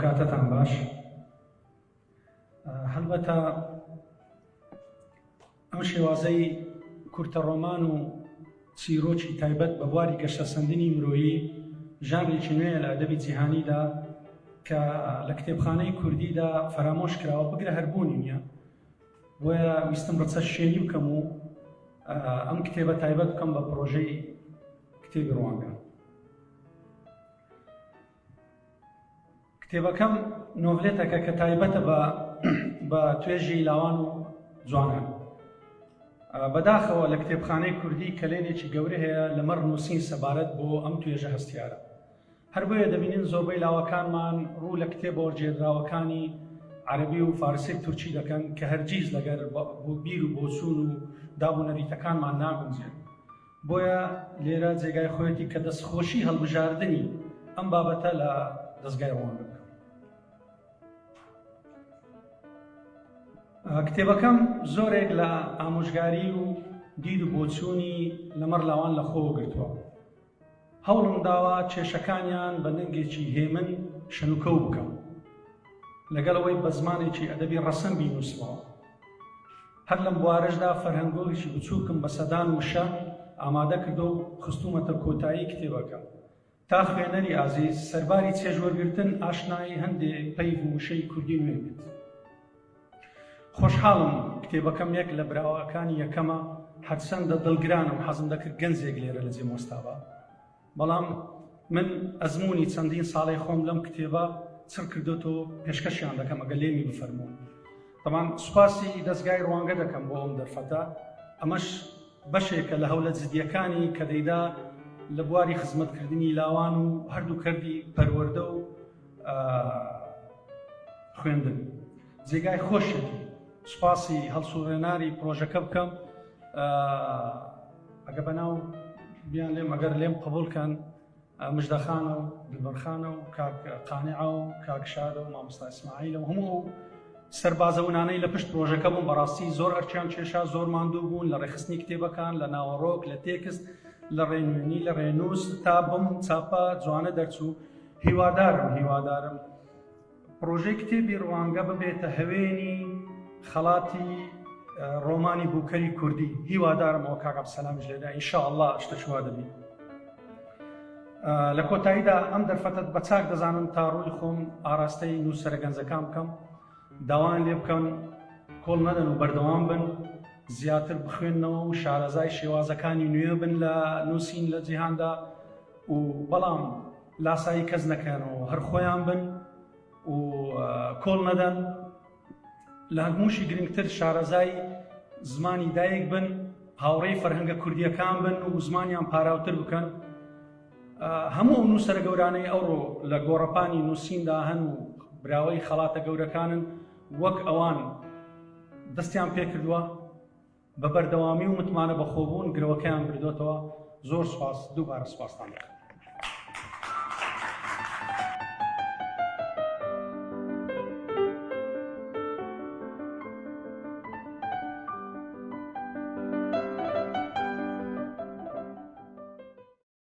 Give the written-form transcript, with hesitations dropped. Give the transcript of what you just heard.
ئەوکاتەتان باش. هەلبەتە ئەم شێوازەی کورتە ڕۆمان و چیرۆکی تایبەت بە بواری گەشەسەندنی مرۆیی ژانرێکی نوێیە لە ئەدەبی جیهانیدا کە لە کتێبخانەی کوردیدا فەرامۆش کراوە بگرە هەر بوونی نییە بۆیە ویستم ڕچەشێنی بکەم و ئەم کتێبە تایبەت بکەم بە پرۆژەی کتێبی ڕوانگە. کتێبەکەم نۆڤلێتەکە کە تایبەتە بە بە توێژی لاوان و جوانان. بەداخەوە لە کتێبخانەی کوردی کەلێنێکی گەورە هەیە لەمەڕ نووسین سەبارەت بۆ ئەم توێژە هەستیارە. هەر بۆیە دەبینین زۆربەی لاوەکانمان ڕوو لە کتێبە وەرگێردراوەکانی عەرەبی و فارسی و تورکی دەکەن کە هەرگیز لەگەر بیر و بۆچوون و داب و نەریتەکانمان ناگونجێن. بۆیە لێرە جێگای خۆیەتی کە دەستخۆشی هەڵبژاردنی ئەم بابەتە لە دەزگای ڕوانگە بکەم. کتێبەکەم زۆرێک لە ئامۆژگاری و دید و بۆچوونی لەمەڕ لاوان لە خۆوە گرتووە. هەوڵم داوە کێشەکانیان بە دەنگێکی هێمن شەنوکەو بکەم، لەگەڵ ئەوەی بە زمانێکی ئەدەبی ڕەسەن بینووسمەوە. هەر لەم بوارەشدا فەرهەنگۆڵێکی بچووکم بە سەدان وشە ئامادە کردووە و خستوومەتە کۆتایی کتێبەکە تا خوێنەری ئازیز سەرباری چێژوەرگرتن ئاشنای هەندێ پەیڤ و وشەی کوردی نوێ بێت. خۆشحاڵم کتێبەکەم یەک لە براوەکانی یەکەمە، هەرچەندە دڵگرانم حەزم دەکرد گەنجێک لێرە لە جێم وەستابا، بەڵام من ئەزموونی چەندین ساڵەی خۆم لەم کتێبە چڕ کردۆتەوە پێشکەشیان دەکەم ئەگەر لێمی بفەرموون. تەمان سوپاسی دەزگای ڕوانگە دەکەم بۆ ئەم دەرفەتە، ئەمەش بەشێکە لە هەولە جدییەکانی کە دەیدا لە بواری خزمەتکردنی لاوان و هەردوو کەردی پەروەردە و خوێندن. جێگای خۆشیەتی سوپاسی هەڵسوڕێناری پرۆژەکە بکەم ئەگە بەناو بیان لێم ئەگەر لێم قبول کەن مژدەخانە و دلبەرخانە و کاک قانعە و کاک شادە و مامۆستا ئیسماعیلە و هەموو ئەو سەربازە ونانەی لە پشت پرۆژەکە بوون بەڕاستی زۆر ئەرکیان کێشا زۆر ماندوو بوون لە ڕێکخستنی کتێبەکان لە ناوەڕۆک لە تێکست لە ڕێنوێنی لە ڕێنووس تا بم چاپە جوانە دەرچوو هیوادارم هیوادارم پڕۆژەی کتێبی ڕوانگە ببێتە هەوێنی خەڵاتی ڕۆمانی بووکەری کوردی هیوادارم ئەوە کاک عەبدولسەلامیش لێرە ئینشاءاللە شتەکی وا دەبی لە کۆتاییدا ئەم دەرفەتەت بە چاک دەزانم تا ڕووی خۆم ئاراستەی نووسەرە گەنجەکان بکەم داوایان لێ بکەم کۆڵ نەدەن و بەردەوام بن زیاتر بخوێندنەوە و شارەزای شێوازەکانی نوێ بن لە نووسین لە جیهاندا و بەڵام لاسایی کەس نەکەنەوە هەر خۆیان بن و کۆڵ نەدەن لە هەمووشی گرنگتر شارەزای زمانی دایک بن هاوڕێی فەرهەنگە کوردیەکان بن و زمانیان پاراوتر بکەن هەموو ئەو نووسەرە گەورانەی ئەوڕۆ لە گۆڕەپانی نووسیندا هەن و براوەی خەڵاتە گەورەکانن وەک ئەوان دەستیان پێکردووە بە بەردەوامی و متمانە بەخۆبوون گرەوەکەیان بردۆتەوە زۆر سوپاس دووبارە سوپاستان دەکەم.